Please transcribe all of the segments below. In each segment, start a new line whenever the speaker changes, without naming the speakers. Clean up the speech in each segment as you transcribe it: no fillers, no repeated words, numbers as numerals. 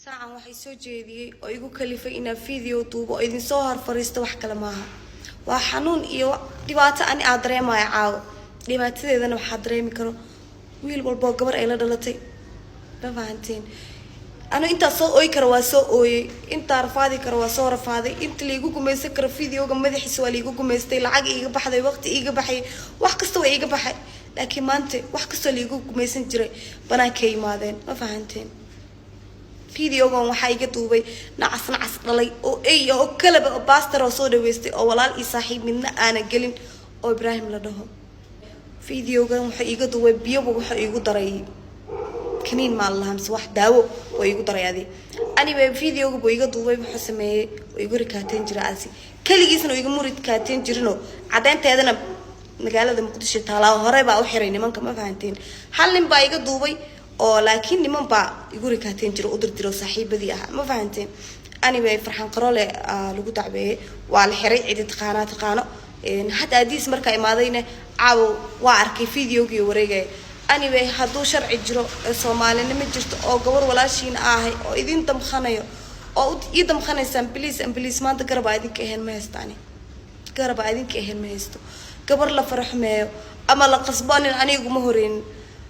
Saacan waxay soo jeediyey oo igu kalifay inaan video duubo oo idinsoo hor fariisto wax kale maaha. Waa xanuun iyo dhibaato ani aad dareemayo caawo. Dhibaatadeedana waxaa dareemi karo wiil walba oo gabar ay la dhalatay. Ma fahanteen? Anu intaa soo ooyi kara waa soo ooyey, intaa rafaadi kara waa soo rafaaday, inta laigu gumaysan karo videoga madaxiisa waa laigu gumaystay. Lacag iiga baxday, waqti iiga baxay, wax kasta waa iiga baxay, laakiin maanta wax kastoo laigu gumaysan jiray banaankay yimaadeen. Ma fahanteen? Videogan waxaa iga duubay nacas nacas dhalay oo ey oo kalaba oo baastar oo soo dhaweystay oo walaal iyo saaxiib midna aana gelin oo Ibraahim la dhaho. Videogan wuxuu iiga duubay biyoba, wuxuu iigu daray kaniin maa lahaa mise wax daawo oo iigu daray adi. Anyway, videoga buu iga duubay. Wuxuu sameeyey oo igu rikaateen jira asi keligiisna oo iga muridkaateen jirinoo caddeynteedana magaalada Muqdisho taalaa hore baa u xiray nimanka. Ma fahanteen? Hal nin baa iga duubay oo laakiin niman baa igu rikaateen jiro, u dirdiro saaxiibadii ahaa. Ma fahanteen? Anyway, Farxaan Qaroole lagu dacweeyey, waa la xiray. Cidi taqaanaa taqaano. Hadda adiis markaa imaadayna caawo waa arkay videogii wareegaya. Anyway, hadduu sharci jiro ee Soomaalinimo jirto oo gabar walaashiina ahay oo idin damkhanayo oo ii damkhanaysaan, please and please, maanta garab aa idinka ahayn ma haystaani, garab aa idinka ahayn ma haysto. Gabar la faraxmeeyo ama la qasbo nin aniguma horeynin.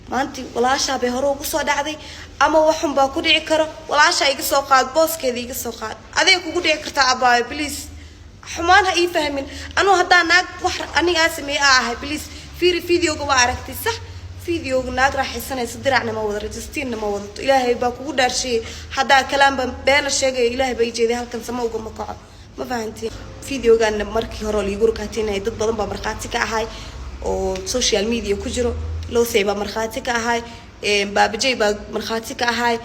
Maanti walaashaa bay hore ugu soo dhacday ama waxun baa ku dhici karo. Walaashaa iga soo qaad, booskeeda iga soo qaad, adiga kugu dhici kartaa. Abaayo, please, xumaan ha ii fahmin. Anuu haddaa naag wax anigaa sameeye aa ahay, please fiiri videoga. Waa aragtay, sax? Videoga naag raaxaysanaysa, diracna ma wada, rajistiinna ma wadato. Ilaahay baa kugu dhaarshiyey haddaa kalaanba beena sheegaya. Ilaahay baa ii jeeday, halkan sama ugama kaco. Ma fahantiin? Videogana markii hore liigu rukaatinayay dad badan baa markhaati ka ahay oo social media ku jiro. Losey baa markhaati ka ahay, Baabajey baa markhaati ka ahay,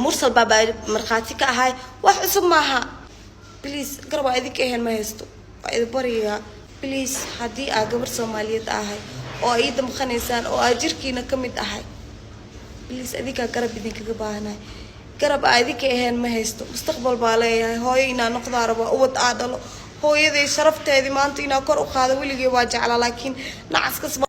Mursal baa markhaati ka ahay. Wax cusub maaha. Please, garab aa idinka ahayn ma haysto, waa idin baryayaa. Please, haddii aa gabar Soomaaliyeed ahay oo ay ii damqanaysaan oo aa jirkiina ka mid ahay, please, adinkaa garab idinkaga baahanahay. Garab aa idinka ahayn ma haysto. Mustaqbal baa leeyahay, hooyo inaa noqdaa raba, ubad aa dhalo, hooyaday sharafteedii maanta inaa kor u qaado weligay waa jeclaa, laakiin nacaskas.